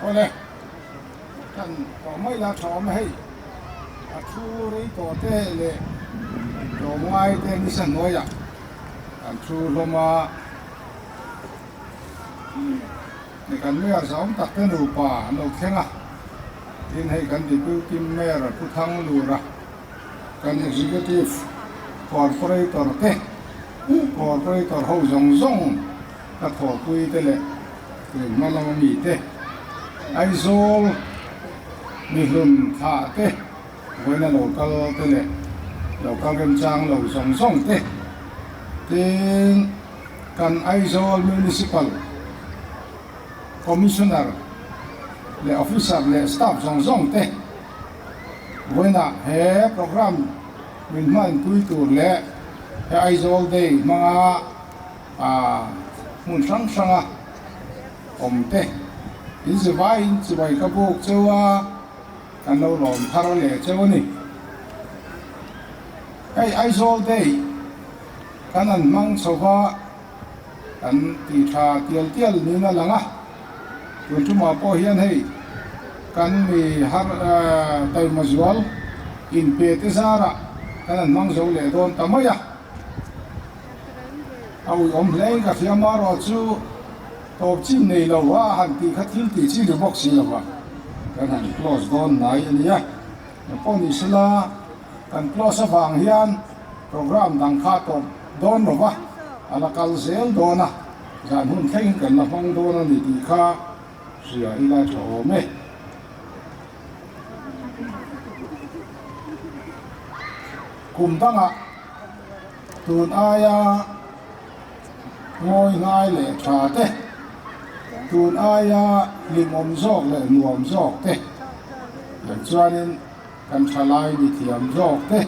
Awle, kan tawh mai la tha awm hei, a thu rei tawh te leh tlawmngai te nisa hnuaiah kan thu hlawm a, ni kan mayor zahawm tak te nupa an lo thleng a, tin hei kan deputy mayor Pu Thanglura kan executive corporator te corporator ho zawng zawng ka thawhpui te leh tun hma lama mi te Aizawl mihlun thlah te vawiina lo kal te leh lo kal remchang lo zawng zawng te tin kan Aizawl Municipal Commissioner leh Officer leh Staff zawng zawng te vawiinah he programme min hmanpui tur leh he Aizawl Day hmanga A hmun hrang hranga awm te in zivaiin chibai ka buk cheu a, kan lo lawm thar leh cheu a ni. Hei Aizawl Day kan han hmang chho va, kan ti tha tial tial niin a lang a, tun tumah pawh hian hei kan mi har taima zual inpe te zarah kan han hmang zo leh dawn ta mai a. A uiawm hle in ka hria marawh chu tawp chin nei lo a han tih kha thil tih chi ni bawk si lo a, kan han close dawn hnai a nia. Engpawh ni sela kan close avang hian program dang kha tawp dawn lo va, a la kal zel dawn a, zan hun thlengin kan la hmang dawn a ni tih kha hria ila tha awm e. Kum dangah tun aia ngawi ngai leh tha te, tun aia hlimawm zawk leh nuam zawk te, leh chuanin kan thalai mi thiam zawk te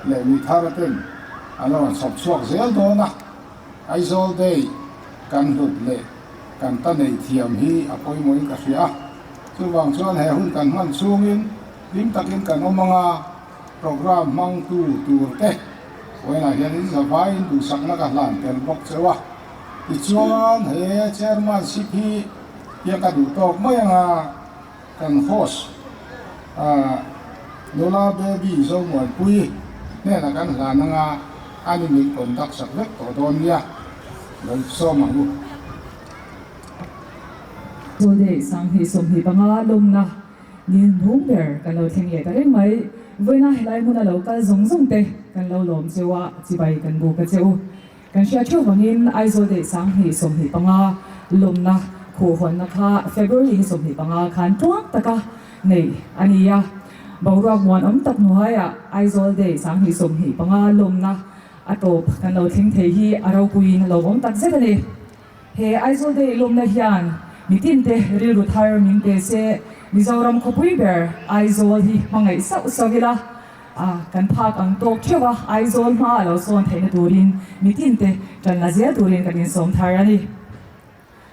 leh mi thar ten an rawn chhawp chhuak zel dawn a, Aizawl Day kan hlut leh kan ta nei thiam hi a pawimawhin ka hria a, chuvang chuan he hun kan hman chhungin hlim takin kan awm ang a. Programme hmangtu tur te vawiinah hianin zavaiin duhsakna ka hlan tel bawk cheu a. Tichuan he chairmanship hi hian ka duh tawk mai ang a, kan host Nula Baby Zomuanpui hnenah kan hlan ang a, ani min conduct sak vek tawh dawn nia, lo sawm ang u. Zawldeih 2025 lawmna Nin hung ber kan lo thleng leh ta reng mai. Vawiina helai hmuna lo kal zawng zawng te kan lo lawm cheu a, chibai kan buk a che u. Kan hriat theuh vangin Aizawl daih 2025 lawmna khuhhawnna kha February ni 25 khan tuang taka neih a ni a. Boruak muanawm tak hnuaiah Aizawl daih 2025 lawmna a tawp kan lo thleng thei hi a ropuiin a lawmawm tak zet a ni. He Aizawl Day lawmna hian mitinte rilru thar min pe se, Mizoram khawpui ber Aizawl hi hmangaih sauh sauh ila, kan phak ang tawk theuh a, Aizawl hma a lo sawn theihna turin mitinte tan la zel turin kan insawm thar a ni.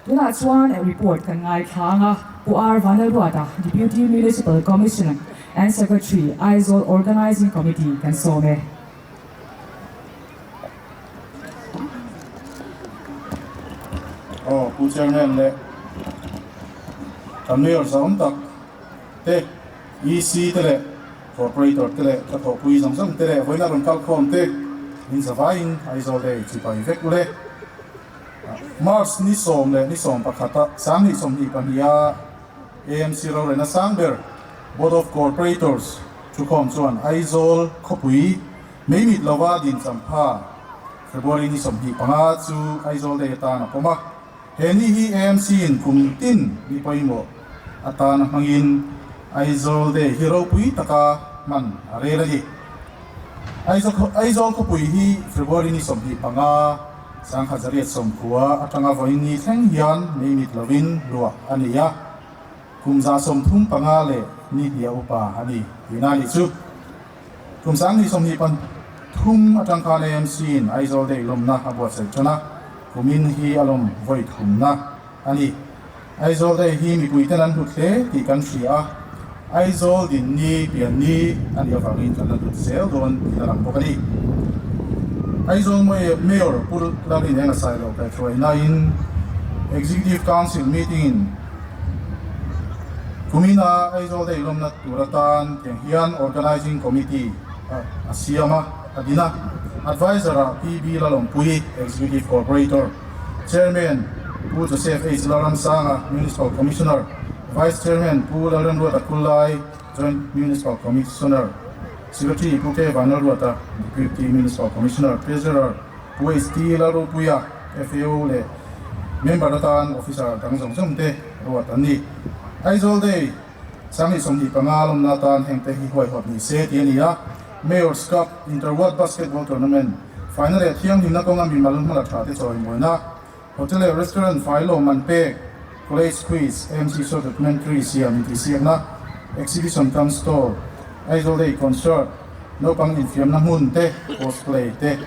Tunah chuan report kan ngaithla ang a, Pu R Vanlalruata, Deputy Municipal Commissioner and Secretary, Aizawl Organising Committee kan sawm e. Aw Pu Chairman leh kan Mayor zahawm tak te, EC te leh Corporator te leh ka thawhpui zawng zawng te leh vawiina rawn kal khawm te min zavaiin Aizawl Day chipai vek ule. March ni sawm leh ni sawm pakhata 2022 a AMC rorelna sang ber Board of Corporators thukhawm chuan Aizawl khawpui Mei mit lova din champha February ni 25 chu Aizawl Day atan a pawm a. He ni hi AMC in kum tin ni pawimawh atan a hmangin Aizawl Day hi ropui taka hman a rel a ni. Aizawl khawpui hi February ni 25, 1990 atanga vawiin ni thleng hian mei mit lovin luah a ni a. Kum 35 leh ni hnih a upa a ni tihna a nih chu. Kum 2023 atang khan AMC in Aizawl Day lawmna a buatsaih tan a, kumin hi a lawm vawi thumna a ni. Aizawl Day hi mipuiten an hlut hle tih kan hria a, Aizawl din ni pian ni a nih avangin kan la hlut zel dawn tih a lang bawk a ni. Aizawl Mayor Pu Lalrinenga Sailo kaihhruainain Executive Council meeting in. Kumina Aizawl Day lawmna tur atan tiang hian Organising Committee a siam a, a din a. Adviser ah PB Lalawmpui, Executive Corporator, Chairman Pu Joseph H Lalramsanga, Municipal Commissioner, Vice Chairman Pu Lalremruata Kullai, Joint Municipal Commissioner, Secretary Pu K Vanlalruata, Deputy Municipal Commissioner, Treasurer Pu HT Lalropuia, FAO leh Member atan Officer dang zawng zawng te ruat an ni. Aizawl Day 2025 lawmna atan hengte hi huaihawt ni se tih a ni a, Mayor's Cup Inter-Ward Basketball Tournament Final leh thianghlimna kawnga mimal hmala tha te chawimawina, Hotel leh Restaurant fai lawmman pek, College Quiz, AMC Show Documentary siam intihsiakna, Exhibition cum Stall, Aizawl Day Concert, naupang infiamna hmun te, Cosplay te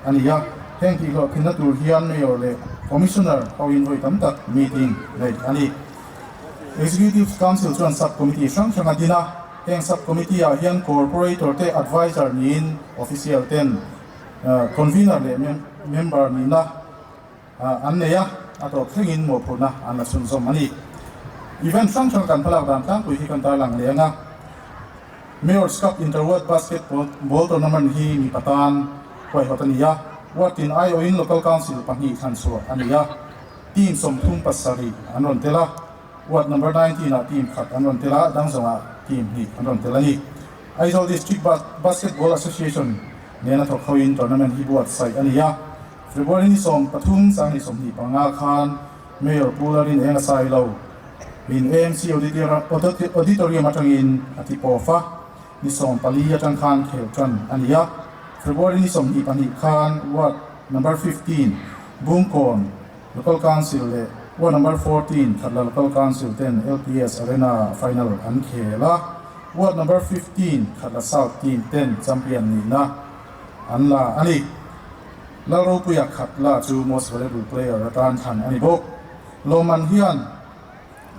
a ni a. Heng tihhlawhtlinna tur hian Mayor leh Commissioner hoin vawi tam tak meeting neih a ni. Executive Council chuan Sub-Committee hrang hrang a din a, heng Sub-Committee ah hian Corporator te Adviser niin Official ten Convener leh Member nihna An nei a, a tawp thlengin mawhphurhna an la chhunzawm a ni. Event hrang hrang kan hmalak dan tlangpui hi kan tarlang leh ang a. Mayor's Cup Inter-Ward Basket Ball Tournament hi mipa tan huaihawt a ni a, ward tin aiawhin Local Council pahnih thlan chhuah a ni a, team 37 an rawn tel a, ward number 19 ah team khat an rawn tel a, dang zawngah team hnih an rawn tel a ni. Aizawl District Basketball Association nena thawk hoin tournament hi buatsaih a ni a. February ni 13 2025 khan Mayor Pu Lalrin eng a sai lo in AMC Auditorium atangin a ti pawf a, ni 14 atang khan khel tan a ni a. February ni 22 khan Ward Number 15 Bungkawn Local Council leh Ward Number 14 Khatla Local Council ten LPS Arena final an khel a, Ward Number 15 Khatla South team ten champion nihna an la a ni. Lalropuia Khatla chu Most Valuable Player atan thlan a ni bawk. Lawmman hian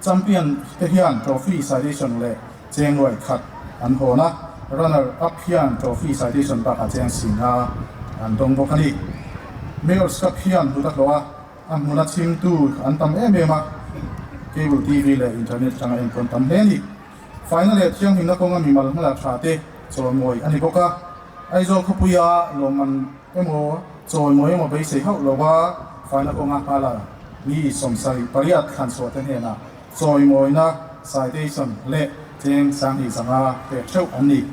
Champion te hian Trophy Citation leh cheng ruai khat an hawn a, Runner Up hian Trophy Citation bakah cheng singa an dawng bawk a ni. Mayor's Cup hian hlut a hlawh a, a hmuna chhimtu an tam em em a, Cable TV leh Internet atanga enkawn tam hle a ni. Faina leh thianghlimna kawnga mimal hmala tha te chawimawi a ni bawk a. Aizawl khawpuia lawmman emaw chawimawi emaw beisei hauh lova faina kawnga hmala mi 78 thlan chhuah te hnenah chawimawina citation leh cheng 2500 pek theuh an ni.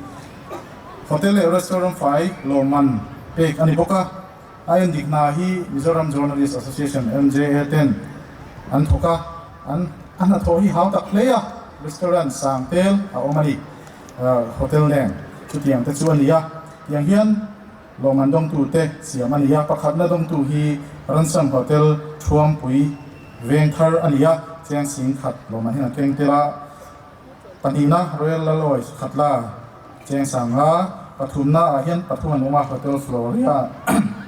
Hotel leh restaurant fai lawmman pek a ni bawk a. A endik hna hi Mizoram Journalist Association, MJA, ten an thawk a, an a hnathawh hi hau tak hle a, restaurant sang tel a awm a ni, hotel nen chutiang te chu a ni a, tiang hian lawmman dawngtu te siam a ni a, pakhatna dawngtu hi Ransom Hotel Thuampui Vengthar a ni a, cheng 10,000 lawmman hian a keng tel a. Pahnihna Royal Laloy Khatla cheng 5000, pathumna ah hian pathum an awm a, Hotel Floria,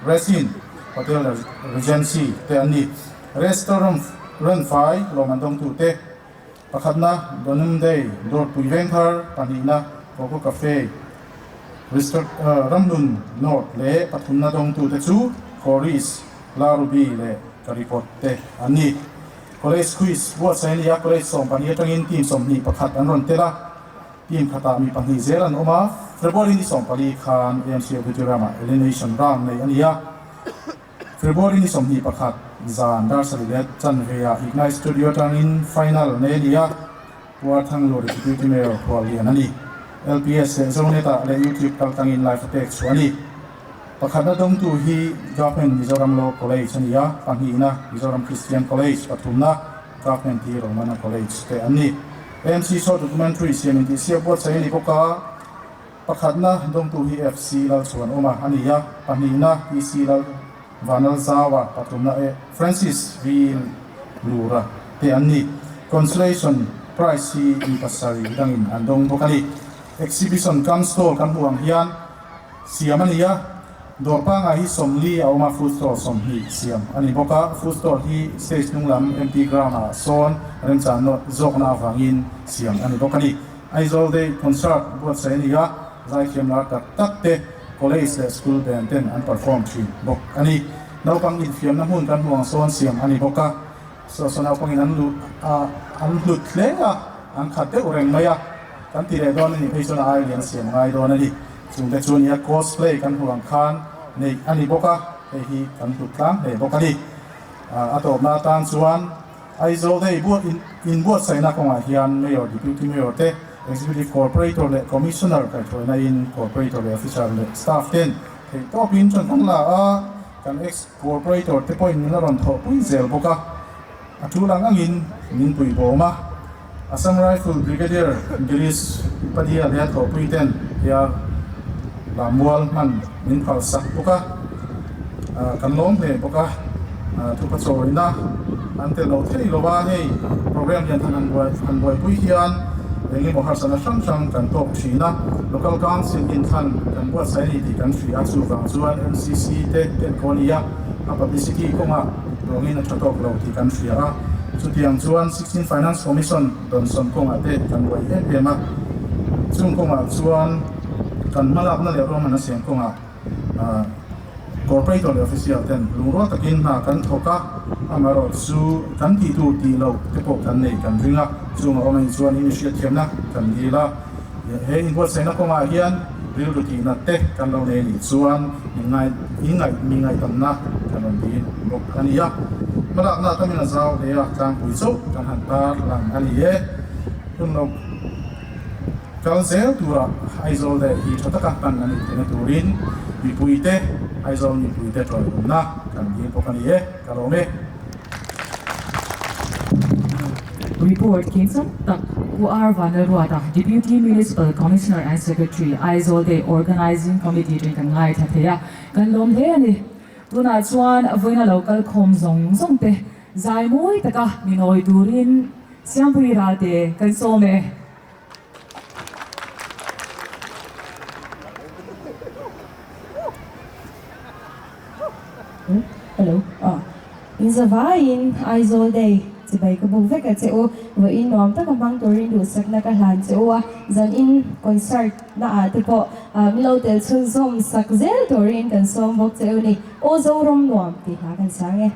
Resin, Hotel Regency te an ni. Restaurant Renfai lawm an dawngtu te, pakhatna Donumday Dawrpui Vengthar, pahnihna Coco Cafe, Ramhlun North leh pathumna dawngtu te chu Coris, La Ruby leh Karipot te an ni. College Quiz buatsaih a ni a, College 12 atangin team 21 an rawn tel a, team khatah mi pahnih zel an awm a, February ni 14 khan AMC Auditorium-ah Elimination Round neih a ni a, February ni 21 zan dar sarih leh chanve-ah Ignite Studio atangin final neih a ni a, Puar Thanglur Deputy Mayor Khuallian a ni. LPS leh Zonet-ah leh YouTube kaltlangin live a pek chhuah a ni. Pakhatna dawngtu hi Government Mizoram Law College a ni a, pahnihna Mizoram Christian College, pathumna Government T Romana College te an ni. AMC Short Documentary siam intihsiak buatsaih a ni bawk a, pakhatna dawngtu hi FC Lalchhuanawma a ni a, pahnihna PC Lal Vanlalzaua, pathumna E Francis V Lura te an ni. Consolation Prize hi mi pasarih dangin an dawng bawk a ni. Exhibition cum stall kan hmuh ang hian Siam a ni a, dawr pangngai hi 40 a awm a, food stall 20 siam a ni bawk a, food stall hi stage hnung lam empty ground ah sawn remchan nawt zawkna avangin siam a ni bawk a ni. Aizawl Day Concert buatsaih a ni a, zaithiam lar tak tak te college leh school band ten an perform thin bawk a ni. Naupang infiamna hmun kan hmuh ang sawn siam a ni bawk a, saw saw naupangin an luh a an hlut hle a. an khat deuh reng mai a, kan ti leh dawn a nih phei chuan a ai lian a siam ngai dawn a ni. Chungte chu nia cosplay kan hmuh ang khan neih a ni bawk a, hei hi kan hlut tlang hle bawk a ni. A tawpna atan chuan Aizawl Day buat inbuatsaihna kawngah hian Mayor, Deputy Mayor te, Executive Corporator leh Commissioner kaihhruaina in Corporator leh Officer leh Staff ten theihtawpin chuan kan la a, kan ex Corporator te pawhin min la rawn thawhpui zel bawk a, a tul ang angin min pui bawm a. Assam Rifle Brigadier Girish Upadhyay leh a thawhpui ten hia lammual hman min phalsak bawk a, kan lawm hle bawk a, thupa chawina an tel lo thei lo a, hei program hian han han buaipui hian eng emaw harsatna hrang hrang kan tawk thin a, Local Council inthlan kan buatsaih a ni tih kan hria a, chuvang chuan MCC te enkawl a ni a, a publicity kawngah ruangin a tha tawk lo tih kan hria a, chutiang chuan Sixteen Finance Commission dawnsawn kawngah te kan buai em em a, chung kawngah chuan kan hmalakna leh ruahmanna siam kawngah Corporator leh Official ten lungrual takin hna kan thawk a, amaherawh chu kan tih tur tih loh te pawh kan nei kan ring a, chung a awm anih chuan in hriatthiamna kan dil a. He inbuatsaihna kawngah hian rilru tihna te kan lo nei anih chuan min ngai ingaih mi ngaihtamna kan rawn dil bawk a ni a. Hmalakna tamin a zau hle a, tlangpui chauh kan han tar lang a ni e. Hun lo kal zel turah Aizawl leh hi tha taka hman a nih theihna turin mipuite Aizawl mipuite tawihawmna kan dil bawk a ni e. Ka lawm e. Report khin chak tak Pu R Vanlalruata, Deputy Municipal Commissioner and Secretary, Aizawl Day Organising Committee ṭin kan ngaithla thei a, kan lawm hle a ni. Tunah chuan vawiina lo kal khawm zawng zawng te zai mawi taka mi nawi turin Siampui Ralte kan sawm e. Hello ah in zavaiin Aizawl Day chibai ka buk vek a che u vawiin nuam taka hmang turin duhsakna ka hlan che u a zanin concert na ah te pawh min lo tel chhunzawm sak zel turin kan sawm bawk che u ni aw Zoram nuam tih hla kan sang e.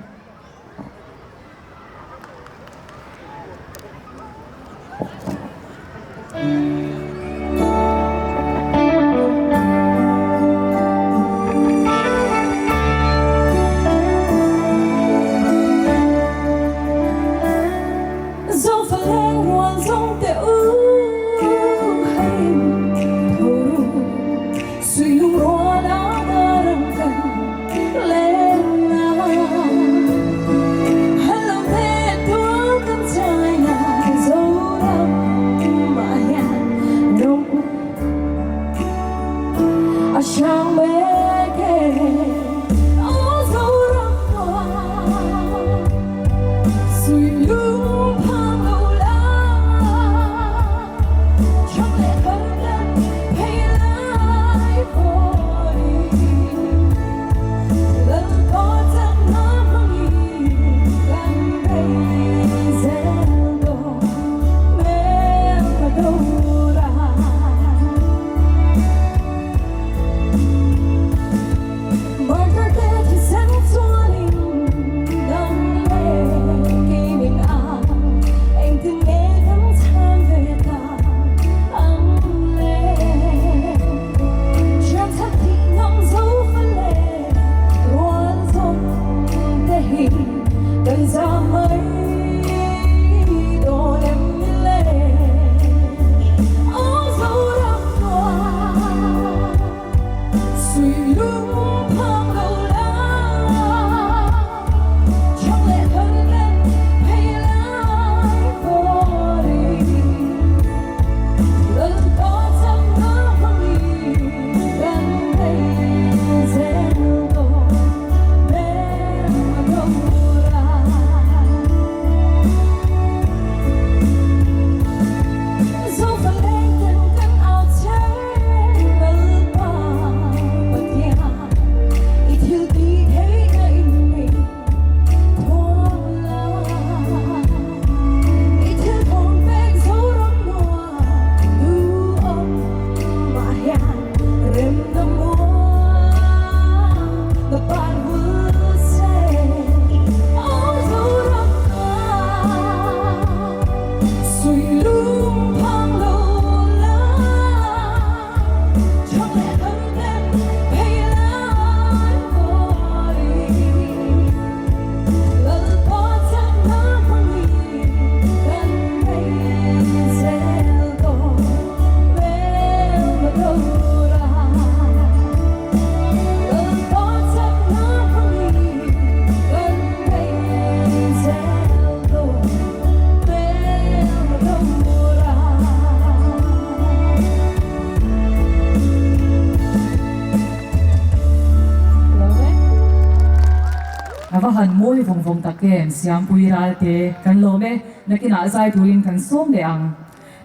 va han mawi vawng vawng tak em Siampui Ralte kan lawm e, nakinah zai turin kan sawm leh ang.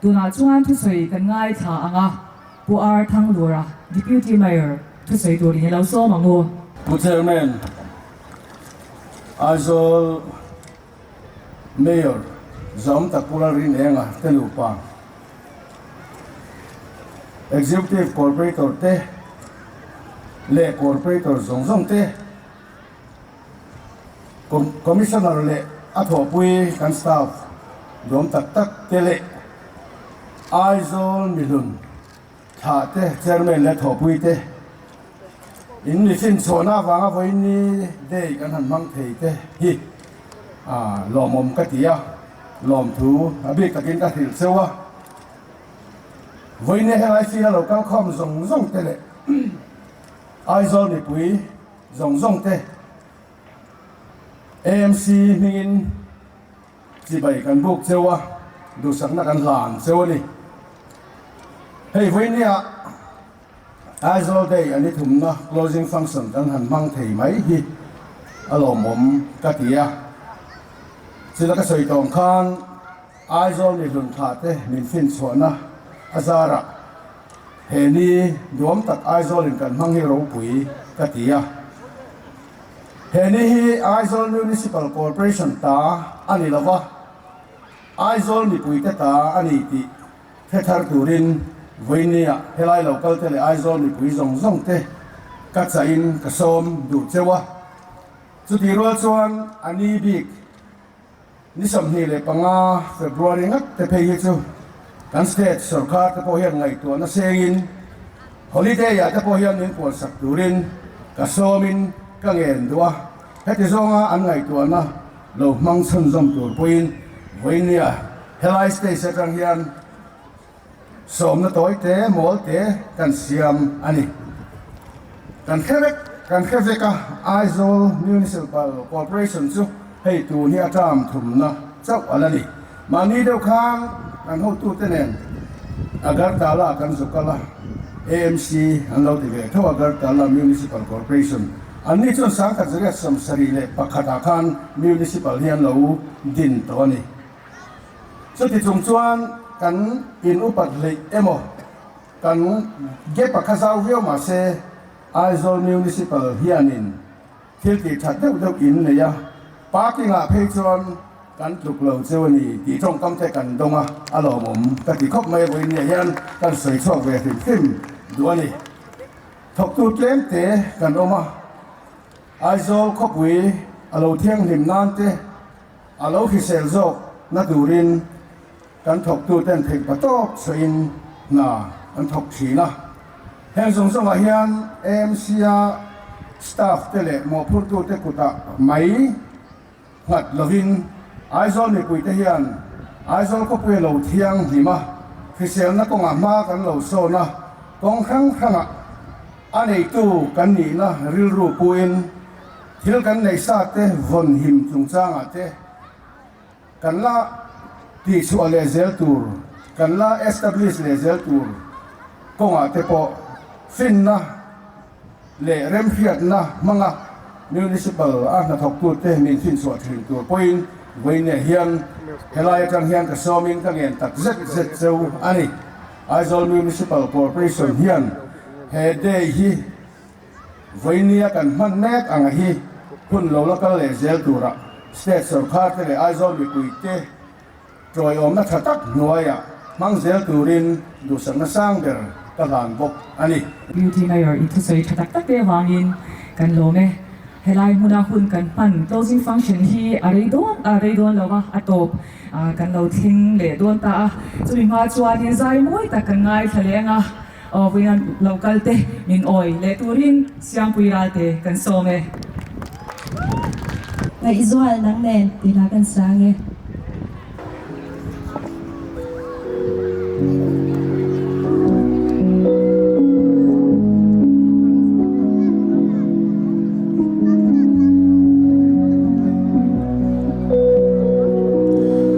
Tunah chuan thusawi kan ngaithla ang a, Pu Ar Thanglura, Deputy Mayor, thusawi turin i lo sawm ang u. Pu Chairman, Aizawl Mayor Zawm Takura Rinenga te nupa, Executive Corporator te leh Corporator zawng zawng te, Commissioner leh a thawhpui kan staff duam tak tak te leh Aizawl mihlun thlah te Chairman leh thawhpui te in mi finchhuahna avanga vawiin day kan han hmang thei te hi lawmawm ka ti a, lawmthu a bik takin ka hrilh cheu a. Vawiin helai field a lo kal khawm zawng zawng te leh Aizawl mipui zawng zawng te AMC hmingin chibai kan buk cheu a, duhsakna kan hlan cheu a ni. Hei vawinia Aizawl Day an i thumna closing function kan han hmang thei mai hi a lawmawm ka ti a. Chila ka sawi tawng khan Aizawl mihlun thlah te min finchhuahna a zarah He ni duam tak Aizawlin kan hmang hi ropui ka ti a. He ni hi Aizawl Municipal Corporation ta a ni lova, Aizawl mipuite ta a ni tih hre thar turin vawinia helai lo kalte leh Aizawl mipui zawng zawng te ka chahin ka sawm duh cheu a. Chutih rual chuan a ni bik. Ni 25 February ngat te phei hi chu kan state sorkar te pawh hian ngaihtuahna sengin holiday ah te pawh hian min puansak turin ka sawmin ka ngen duh a, heti zawnga an ngaihtuahna lo hmang chhunzawm tur pawhin vawinia helai stage atang hian Sawmna tawi te, mawl te kan siam a ni. Kan hre vek, kan hre vek a, Aizawl Municipal Corporation chu hei tun hi a term thumna chauh a la ni. Mahni deuh khan kan hotute nen Agartala kan zu kal a, AMC an lo ti ve tho Agartala Municipal Corporation. Anni chuan 1971 ah khan Municipal hi an lo din tawh a ni. Chuti chung chuan kan in upat hleih emaw kan gap a kha zau viau mah se Aizawl Municipal hianin thil tih that deuh deuh in nei a, parking ah phei chuan kan tluk lo cheu a ni tih tawngkam te kan dawng a, a lawmawm ka ti khawp mai a vawiin nia hian kan sawi chhuak ve hrim hrim duh a ni. Thawktu tlem te kan awm a, Aizawl khawpui a lo thianghlim nan te, A lo hrisel zawk na turin kan thawktuten theih pa tawp chhuahin hna an thawk thin a. Heng zawng zawngah hian AMC-a staff te leh mawhphurtute kutah mai nghat lovin Aizawl mipuite hian Aizawl khawpui a lo thianghlim a, hriselna kawngah hma kan lo sawn a, kawng hrang hrangah a neitu kan nihna rilru puin, Thil kan neih sa te vawn him chungchangah te kan la tihchhuah leh zel tur, kan la establish leh zel tur kawngah te pawh finna leh remhriatna hmanga Municipal a hnathawktute min finchhuah thin tur pawhin vawiinah hian helai atang hian ka sawmin ka ngen tak zet zet cheu a ni. Aizawl Municipal Corporation hian he day hi Vawinia kan hman mek ang a hi hun lo la kal leh zel tura state sorkar te leh Aizawl mipuite tawiawmna tha tak hnuaiah hmang zel turin duhsakna sang ber ka hlan bawk a ni. Beauty Mayor i thusawi tha tak tak te avangin kan lawm e. Helai hmuna hun kan hman closing function hi a rei dawn a rei dawn lo a, a tawp kan lo thleng leh dawn ta a. Chumi hma chuanin zai mawi tak kan ngaithla leng a. Aw vawiin lo kal te min awi leh turin Siangpui Ralte kan sawm e. Ngaihzual nang nen tih hla kan sang e.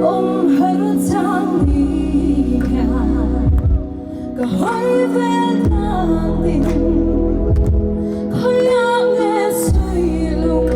Awm har chang ni hian. Ka hawi vel tlang ding khawiah nge sawi lung.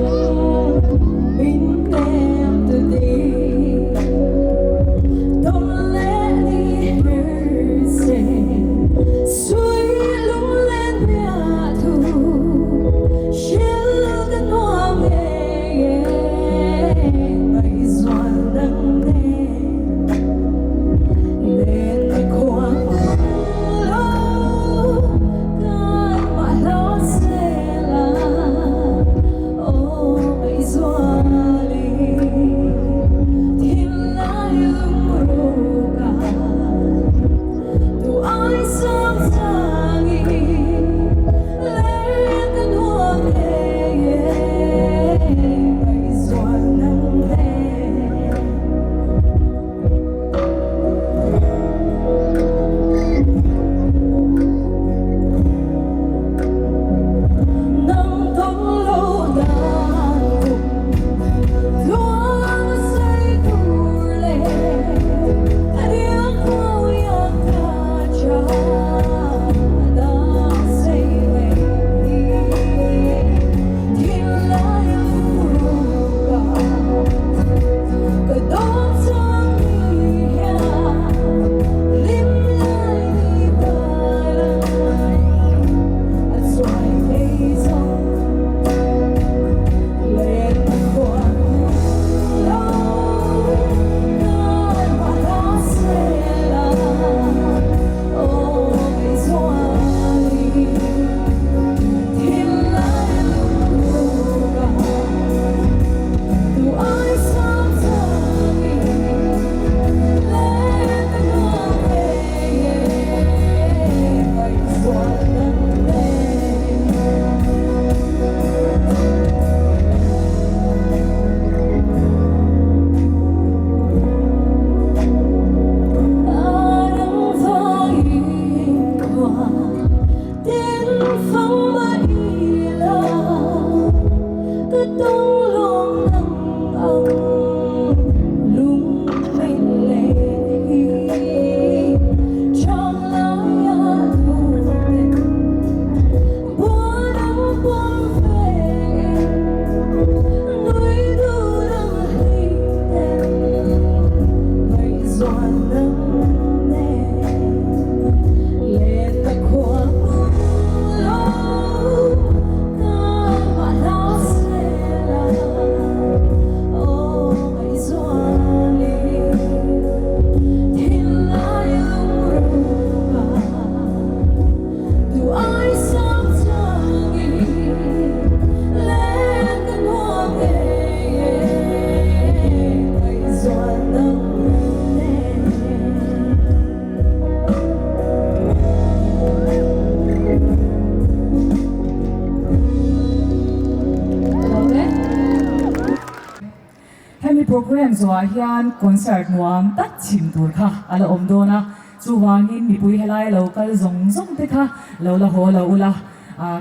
Programme zawhah hian concert nuam tak chhim tur kha a la awm dawn a, chuvangin mipui helai lo kal zawng zawng te kha lo la haw lo ula,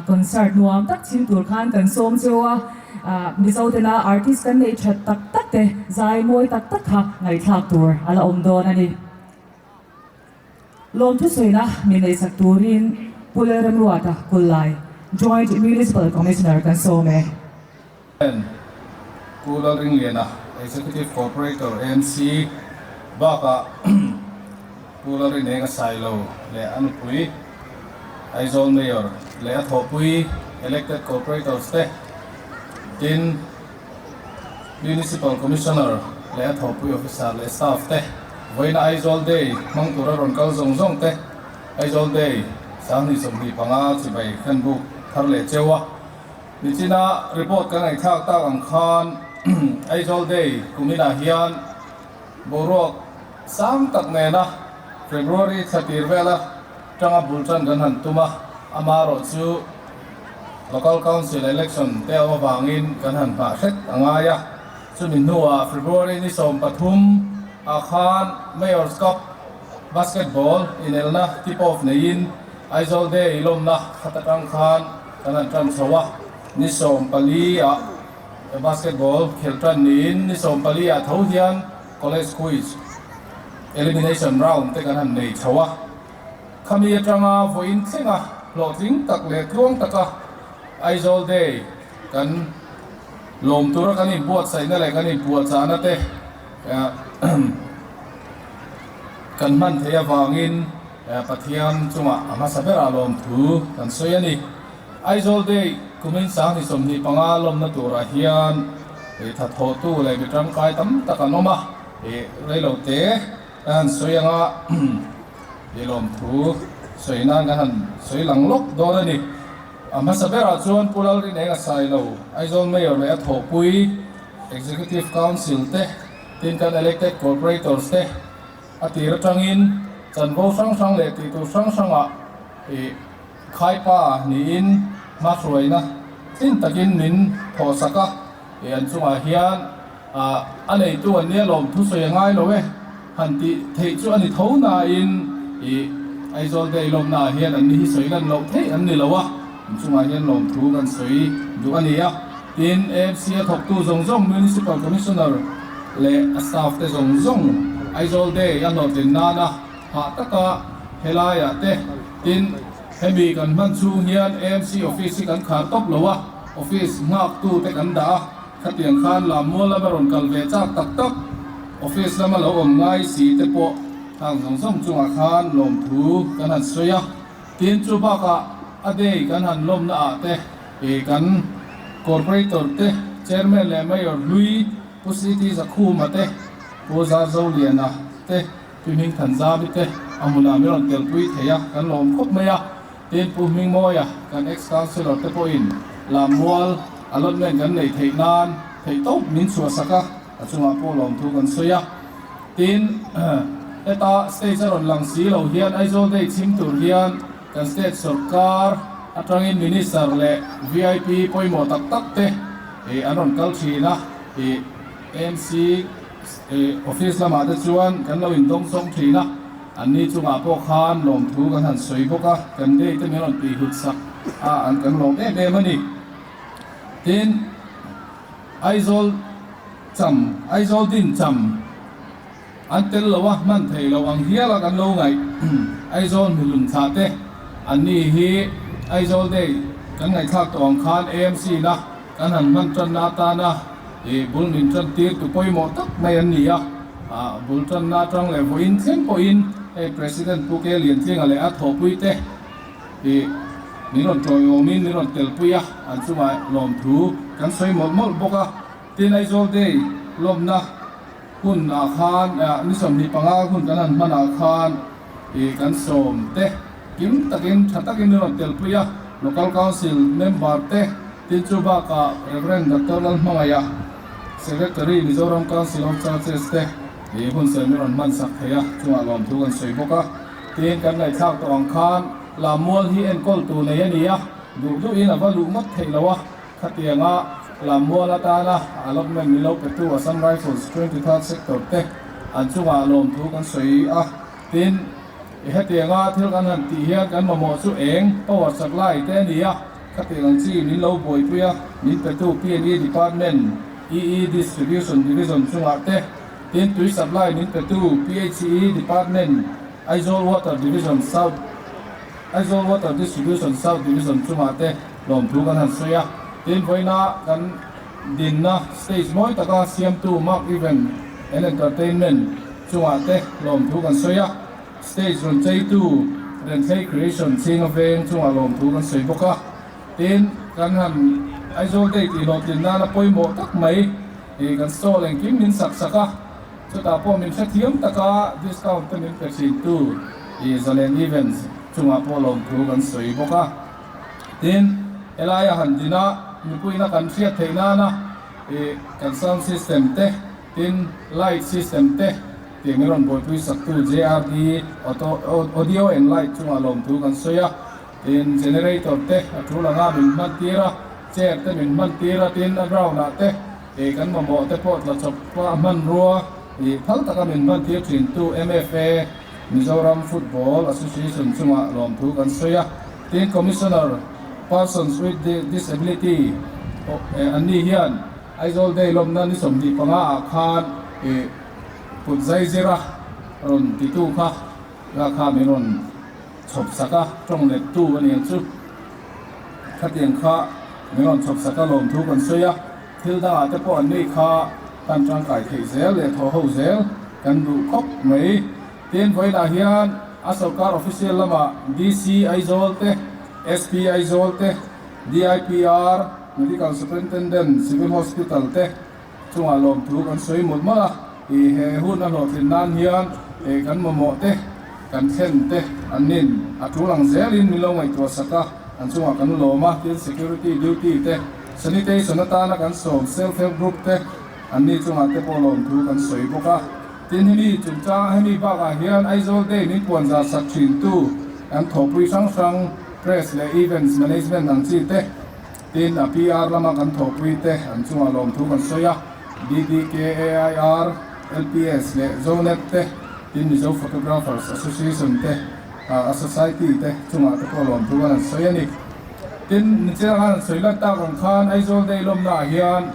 concert nuam tak chhim tur khan kan sawm cheu a, Mizo tena artist kan neih that tak tak te zai mawi tak tak kha ngaihthlak tur a la awm dawn a ni. Lawmthu sawiina min neihsak turin Pu Lalremruata Kullai, Joint Municipal Commissioner kan sawm e. Pu Lalringliana, Executive Corporator AMC bakah Pu Lalrinenga Sailo leh a nupui Aizawl Mayor leh a thawhpui Elected Corporators te, tin Municipal Commissioner leh a thawhpui Officer leh Staff te, vawiina Aizawl Day hmang tura rawn kal zawng zawng te, Aizawl Day 2025 chibai khanbuk thar leh cheu a. Nichina report kan ngaihthlak tak ang khan Aizawl Day kuminah hian boruak sang tak nena February thla tir vela tanga bul tan kan han tum a, amaherawh chu Local Council Election te awm avangin kan han nghah hret a ngai a. Chumi hnuah February ni 13 ah khan Mayor's Cup Basketball inelna tip off neiin Aizawl Day lawmna khat atang khan kan han tan chho a, ni 14 ah basketball khelh tan niin ni 14 ah tho hian College Quiz Elimination Round te kan han nei chho a. Khami atanga vawiin thlenga hlawhtling tak leh tluang taka Aizawl Day kan lawm tura kan inbuatsaihna leh kan inpuahchahna te kan hman theih avangin Pathian chungah a hmasa berah lawmthu kan sawi a ni. Aizawl Day kumin 2025 lawmna turah hian thathawhtu leh mi tangkai tam tak an awm a, reilote kan han sawi anga lawmthu sawi nan kan han sawi lang lawk dawn a ni. A hmasa berah chuan Pu Lalrineng a Sailo, Aizawl Mayor leh a thawhpui Executive Council te, tin kan Elected Corporators te, A tir atangin chanvo hrang hrang leh tihtur hrang hrangah ih khaipa niin hmahruaina tlin takin min thawhsak a, ih an chungah hian ah a neitu an nia lawm thusawi a ngai lo e han tih theih chu a ni tho nain ih Aizawl Day lawmnaah hian an ni hi sawi lan loh theih an ni lo a, an chungah hian lawmthu kan sawi duh a ni a. Tin, AMC a thawktu zawng zawng, Municipal Commissioner leh a staff te zawng zawng Aizawl Day a hlawhtlin nana hah taka helaiah te, tin, hemi kan hman chhung hian AMC office hi kan khar tawp lo a, office nghaktu te kan dah a, khatiang khan Lammual lama rawn kal ve chak tak tak office lama lo awm ngai si te pawh hang zawng zawng chungah khan lawmthu kan han sawi a. Tin, chu bakah a day kan han lawmna ah te ih kan Corporator te, Chairman leh Mayor hlui Pu CT Zakhuma te, Pu Zarzoliana te, Pi Hmingthanzami te a hmunah min rawn telpui thei a, kan lawm khawp mai a. Tin, Pu Hmingmawia kan ex-Councillor te pawhin Lammual allotment kan neih theih nan theihtawp min chhuahsak a, a chungah pawh lawmthu kan sawi a. Tin, heta stage a rawn lang si lo hian Aizawl Day chhim tur hian kan state sorkar atangin Minister leh vip pawimawh tak tak te an rawn kal thin a, AMC office lamah te chuan kan lo indawngsawng thin a, anni chungah pawh khan lawmthu kan han sawi bawk a, kan day te min rawn tihhlut sak a, an kan lawm em em a ni. Tin, Aizawl cham, Aizawl din cham an tel lo a, hman thei lo ang hial a kan lo ngaih. Aizawl hmuhlun thlah te an ni hi Aizawl Day kan ngaihthlak tawh ang khan AMC na kan han hman tanna atana ih bul min tan tir tu pawimawh tak mai an ni a. Bul tanna atang leh vawiin thleng pawhin hei President Pu Ke Liantlinga leh a thawhpui te Ih, min rawn tawiawmin min rawn telpui a, an chungah lawmthu kan sawi mawlh mawlh bawk a. Tin, Aizawl Day lawmna hun ah khan, ni 25 hun kan han hman ah khan ih kan sawm te kim takin tha takin min rawn telpui a. Local Council member te, tin chu bakah Rev. Doctor Lalhmangaia, Secretary Mizoram Council of Churches te ih hun sawi min rawn hman sak thei a, chungah lawmthu kan sawi bawk a. Tin, kan ngaihthlak tawh ang khan Lammual hi enkawl tur nei a ni a, duh duhin a va luh ngawt theih lo a, khatianga. Lammual atana allotment min lo petu Assam Rifles 23rd Sector te an chungah lawmthu kan sawi a. Tin, i hetianga thil kan han tih hian kan mamawh chu eng power supply te a ni a, khatiang ang chi min lo buaipui a, min petu PNE Department, EE Distribution Division chungah te, tin tui supply min petu PHE Department, Aizawl Water Division South, Aizawl Water Distribution South Division chungah te lawmthu kan han sawi a. Tin, vawiina kan dinna stage mawi taka siamtu Mark Event and Entertainment chungah te lawmthu kan sawi a. Stage rawn cheitu Renthlei Creation chhinga veng chungah lawmthu kan sawi bawk a. Tin, kan han Aizawl Day tih hlawhtlin nana pawimawh tak mai kan stall engkim min sak sak a. Chutah pawh min hrethiam taka discount te min pe thintu Zalen Events chungah pawh lawmthu kan sawi bawk a. Tin, helaia han dina mipuina kan hriat theih nana kan sound system te, tin light system te tih min rawn buaipui saktu JRD Audio and Light chungah lawmthu kan sawi a. Tin, generator te a tul anga min hman tir a, chair te min hman tir a, tin a ground ah te kan mamawh te pawh tla chawp a hmanrua phal taka min hman tir thin tu MFA, Mizoram Football Association chungah lawmthu kan sawi a. Tin, Commissioner, Persons with Disability, an ni hian Aizawl Day lawmna ni 25 ah khan kut zai zira rawn titu kha la kha min rawn chhawp sak a, tawng lettu a ni ang chu. Khatiang kha min rawn chhawp sak a, lawmthu kan sawi a, thil dangah te pawh an ni kha kan tangkai theih zel leh thaw ho zel kan duh khawp mai. Tin, vawiinah hian a sorkar official lamah DC Aizawl te, SP Aizawl te, DIPR, Medical Superintendent, Civil Hospital te chungah lawmthu kan sawi mawlh mawlh a. I he hun a hlawhtlin nan hian kan mamawh te, kan thlen te an nin a tul ang zelin min lo ngaihtuah sak a, an chungah kan lawm a. Tin, security duty te, sanitation atana kan sawm self help group te an ni chungah te pawh lawmthu kan sawi bawk a. Tin, hemi chungchang hemi bakah hian Aizawl Day min puan zar sak thintu kan thawhpui hrang hrang Press leh Events Management ang chi te, tin a PR lama kan thawhpui te an chungah lawmthu kan sawi a, DDKAIR, LPS leh Zonet te, tin Mizo Photographers Association te, a Society te chungah te pawh lawmthu kan han sawi a ni. Tin, nichina khan an sawi lan tak ang khan Aizawl Day lawmnaah hian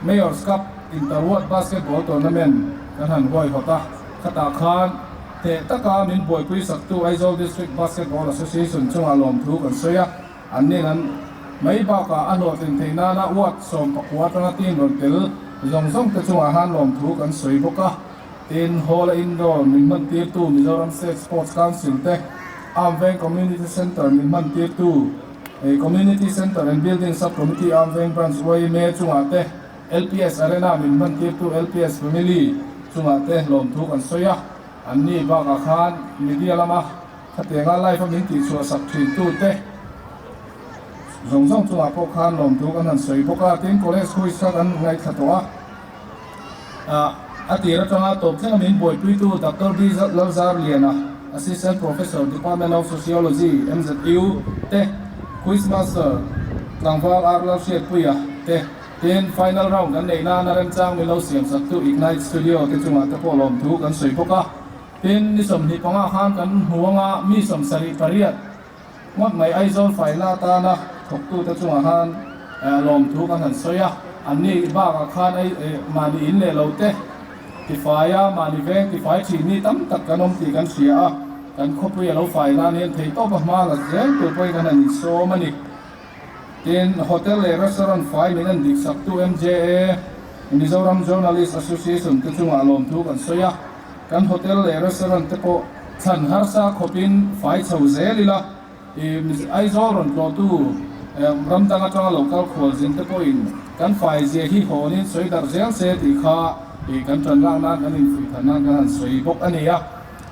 Mayor's Cup Inter-Ward Basketball Tournament kan han huaihawt a, khatah khan teh taka min buaipui saktu Aizawl District Basketball Association chungah lawmthu kan sawi a, an nin an mai bakah a hlawhtlin theih nana ward 19 atanga team rawn tel zawng zawng te chungah han lawmthu kan sawi bawk a. Tin, Hall a indoor min hman tirtu Mizoram State Sports Council te, Armveng Community Centre min hman tirtu Community Centre and Building Sub Committee Armveng Branch yma chungah te, LPS Arena min hman tirtu LPS Family chungah te lawmthu kan sawi a. An ni bakah khan media lama khatianga live a min tihchhuah sak thintu te zawng zawng chungah pawh khan lawmthu kan han sawi bawk a. Tin, College quiz kha kan ngaithla tawh a. A tir atanga tawp thlenga min buaipuitu Doctor B. Lalzarliana, Assistant Professor, Department of Sociology, MZU, te, Quiz Master tlangval R. Lalhriatpuia te, tin final round kan neih nana remchang min lo siamsaktu Ignite Studio te chungah te pawh lawmthu kan sawi bawk a. Tin, ni 25 khan kan hmu anga mi 78 Ngawt mai Aizawl faina atana thawktute chungah khan lawmthu kan han sawi a, anni bakah khan mahni in leh lo te tifai a, mahni veng tifai thin mi tam tak kan awm tih kan hria a, kan khawpui a lo fai nan hian theihtawp a hma la zel tur pawhin kan han insawm a ni. Tin, hotel leh restaurant fai min en dik saktu MJA, Mizoram Journalist Association te chungah lawmthu kan sawi a, Kan hotel leh restaurant te pawh chhan harsa khawpin fai chho zel ila, i Aizawl rawn tlawhtu ram dang atanga lo kal khual zin te pawhin kan fai zia hi hawnin sawi darh zel se tih kha i kan tan lak nan kan infuih than nan kan han sawi bawk a ni a.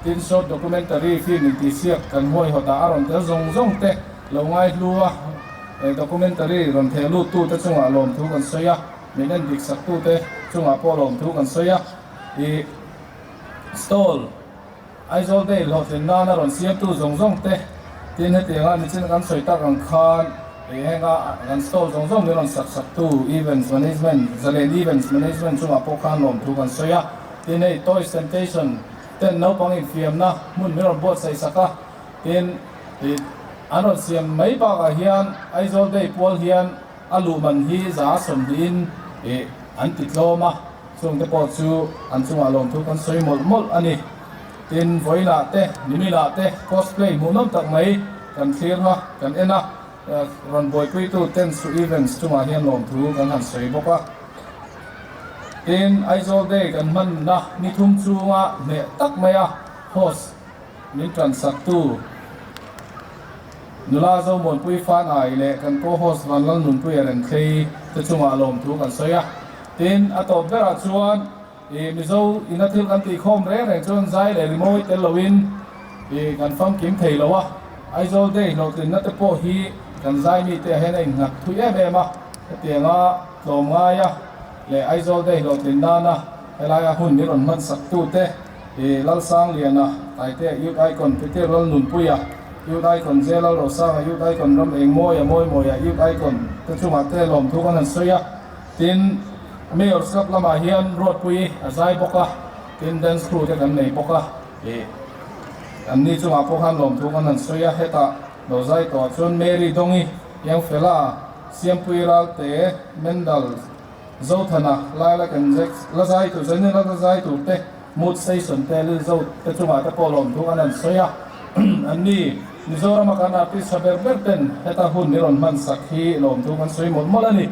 Tin, short documentary film intihsiak kan huaihawtah a rawn tel zawng zawng te lo ngaihlu a, documentary rawn theh lut tu te chungah lawmthu kan sawi a, min endik sak tu te chungah pawh lawmthu kan sawi a. I stall Aizawl Day hlawhtlin nana rawn siamtu zawng zawng te tin hetianga nichin kan sawi tak ang khan Henga kan stall zawng zawng min rawn sak saktu Events Management, Zalen Events Management chungah pawh khan lawmthu kan sawi a. Tin hei Toys Temptation ten naupang infiamna hmun min rawn buatsaih sak a. Tin an rawn siam mai bakah hian Aizawl Day pual hian a luh man hi za sawmhnihin an ti tlawm a. Chungte pawh chu an chungah lawmthu kan sawi mawlh mawlh a ni. Tin, vawiinah te, niminah te cosplay hmuhnawm tak mai kan thlir a, kan en a, rawn buaipuitu Tensu Events chungah hian lawmthu kan han sawi bawk a. Tin, Aizawl Day kan hmanna ni thum chunga hneh tak maia host min tansaktu Nula Zomuanpui Fanai leh kan co-host Vanlalnunpuia Renthlei te chungah lawmthu kan sawi a. Tin, a tawp berah chuan i Mizo ina thil kan tihkhawm reng reng chuan zai leh rimawi tel loin i kan famkim thei lo a. Aizawl Day hlawhtlinna te pawh hi kan zai mite ah hian a innghat thui em em a. Hetianga tlawmngaia leh Aizawl Day hlawhtlin nana helaia hun min rawn hmansak tute i Lalsangliana, Taitea Youth Icon Peter Lalnunpuia, Youth Icon J Lalrosanga, Youth Icon Ram Engmawia, Mawimawia Youth Icon te chungah te lawmthu kan han sawi a. Tin, Mayor's Cup lamah hian Ruatpui a zai bawk a, tin dance crew te kan nei bawk a, ih an ni chungah pawh khan lawmthu kan han sawi a, hetah lo zai tawh chuan Mary Dongi, Yangfela, Siampui Ralte, Mendal, Zothana, Lilac and Jax la zai tur, Zanin la zai tur te, Mood Station te, Lilzo te chungah te pawh lawmthu kan han sawi a, an ni Mizorama kan artist tha ber ber ten heta hun ni rawn hman sak hi lawmthu kan sawi mawlh mawlh a ni.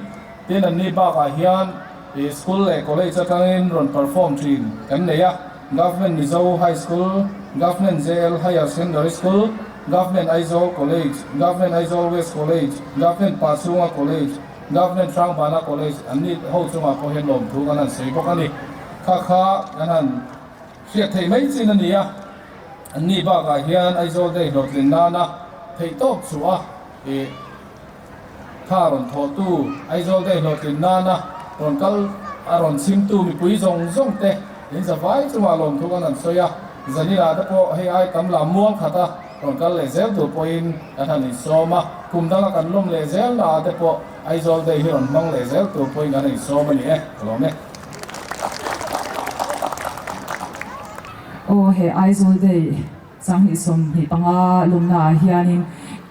Tin an ni bakah hian ih school leh college atangin rawn perform thin kan nei a, Government Mizo High School, Government JL Higher Secondary School, Government Aizawl College, Government Aizawl West College, Government Pachhunga College, Government Hrangbana College an ni ho chungah pawh hian lawmthu kan han sawi bawk a ni. Kha kha kan han hriat theih mai chin a ni a, an ni bakah hian Aizawl Day hlawhtlin nana theihtawp chhuah a ih Kha rawn thawhtu Aizawl Day hlawhtlin nana rawn kal a rawn chhimtu mipui zawng zawng te in zavai chungah lawmthu kan han sawi a, Zanina te pawh hei ai tam lam muang khat a rawn kal leh zel tur pawhin kan han insawm a, kum danga kan lawm leh zel naah te pawh Aizawl Day hi rawn hmang leh zel tur pawhin kan han insawm a ni e, ka lawm e. Aw he Aizawl Day 2025 lawmna ah hianin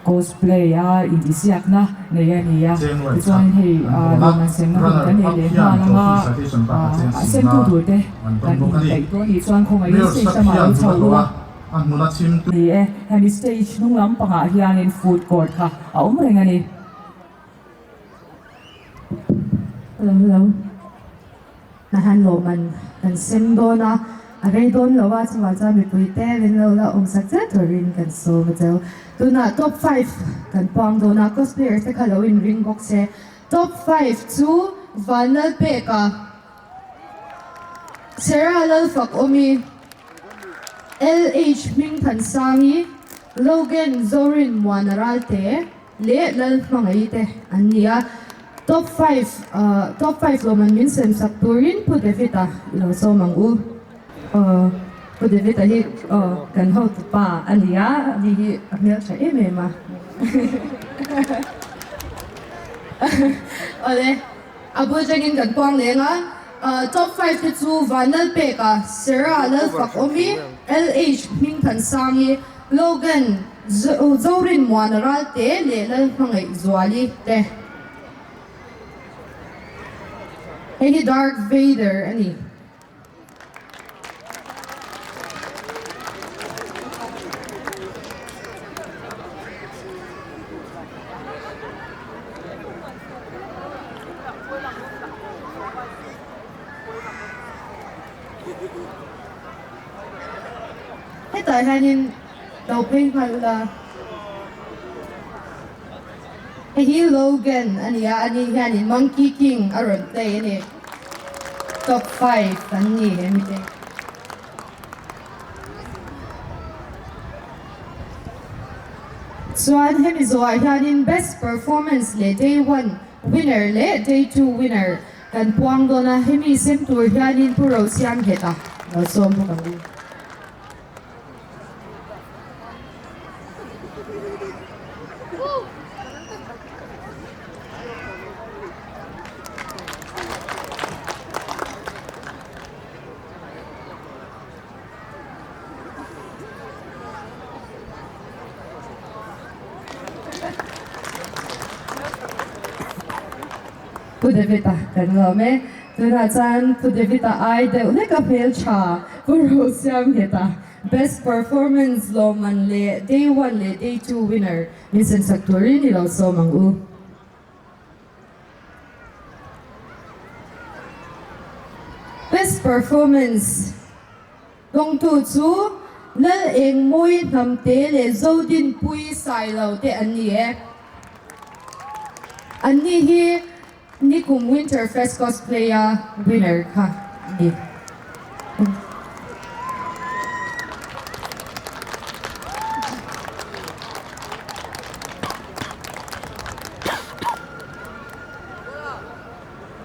cosplay a intihsiakna nei a ni a, Cheng ruai tichuanin khat hei an hawn a, lawmman semna hun runner kan nei up leh hian nghal anga trophy citation bakah cheng a semtu singa tur te an dawn kan bawk a ni. inpeih tawh a nih chuan khawngaihin Mayor stage Sap lamah hian lo chho hmun a hlawh ula. a, a hmun a chhim tu. Ni e, hemi stage hnung lam pangah hianin food court kha a awm reng a ni. Hello hello. Hnahan lawmman kan sem dawn a, a rei dawn lo a, chuvang chuan mipui te min lo la awmsak zet turin kan sawm a cheu. Tunah top five kan puang dawn a, cosplayers te kha lo inring bawk se. Top five chu Vanlalpeka, Sarah Lalfakawmi, LH Hmingthansangi, Logan Zorin Muana Ralte, leh Lalhmangaih te an ni a, top five top five lawmman min sem sak turin Pu David-a i lo sawm ang u. Aw Pu David-a hi aw kan hotu pa a ni a, ani hi a hmeltha em em a. Awle, a bul tangin kan puang leng a, top five te chu Vanlalpeka, Sarah Lalfakawmi, LH Hmingthansangi, Logan, Zorin Muana Ralte leh Lalhmangaih Zuali te. Hei hi Darth Vader a ni. Hetah hianin lo phei nghal ula, hei hi Logan a ni a, ani hianin Monkey King a rawn play a ni. Top five an ni he mite. Chuan hemi zawhah hianin Best Performance leh Day one winner leh Day two winner Kan puang dawn a, hemi sem tur hianin Pu Rosiam Ngheta lo sawm bawk ang u. Pu David-a kan lawm e. Tunah chuan Pu David-a ai deuh hlek a hmeltha Pu Rosiamnghet-a Best Performance lawmman leh Day One leh Day 2 winner min sensak turin i lo sawm ang u. Best Performance dawngtu chu Lal Engmawi Hnamte leh Zodinpui Sailo te an ni e. Anni hi Nikum Winter Fest Cosplay a winner kha a ni.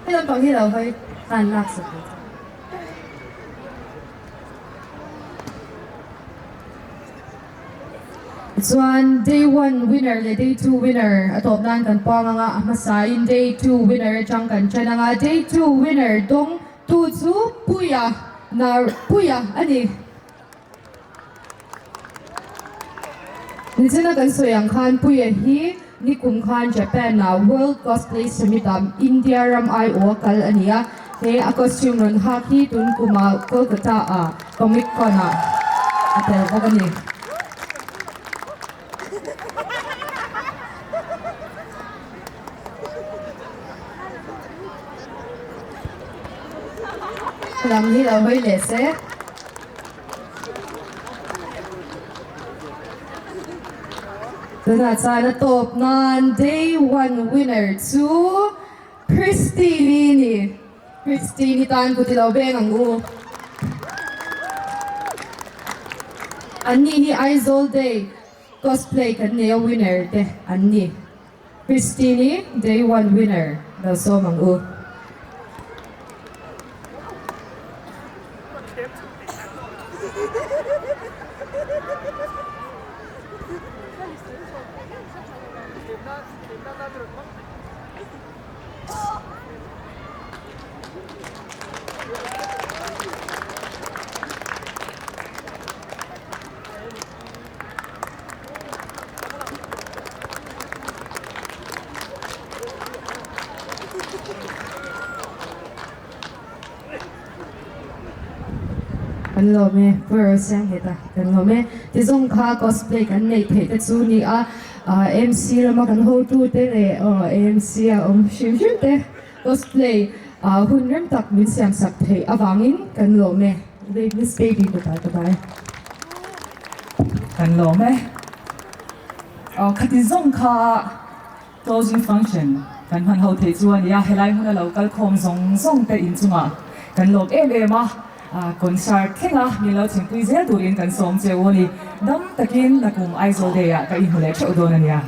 He lampang hi lo hawi tan lak sak ve chauh. Chuan day one winner leh day 2 winner a tawp nan kan puang anga a hmasain day 2 winner atang kan ṭan anga day 2 winner dawng tu chu Puia nar Puia a ni. Nichina kan sawi ang khan Puia hi nikum khan Japan ah World Cosplay Summit ah India ram aiawh a kal a ni a, he a costume rawn hak hi tun kumah Kolkata ah Comic Con ah a tel bawk a ni. Lam hi lo hawi leh se. Tunah chuan a tawp nan Day One winner chu Christine-i a ni. Christine-i tan kut i lo beng ang u. Anni hi Aizawl Day cosplay kan nei a winner te an ni. Christine-i Day One winner lo sawm ang u. Kan lawm e, Pu Rosiangheta kan lawm e. Tizawng kha cosplay kan neih theih te chu ni a, MC lama kan hotu te leh AMC a awm hrim hrim te cosplay hun rem tak min siam sak theih avangin kan lawm e. Miss Baby kutah ka dah e. Kan lawm e. Aw khati zawng kha closing function kan hman ho theih chu a nia. Helai hmuna lo kal khawm zawng zawng te inchungah kan lawm em em a. Concert thleng a min lo chhingpui zel turin kan sawm che u a ni. Dam takin nakum Aizawl Day ah ka inhmu leh theuh dawn a nia.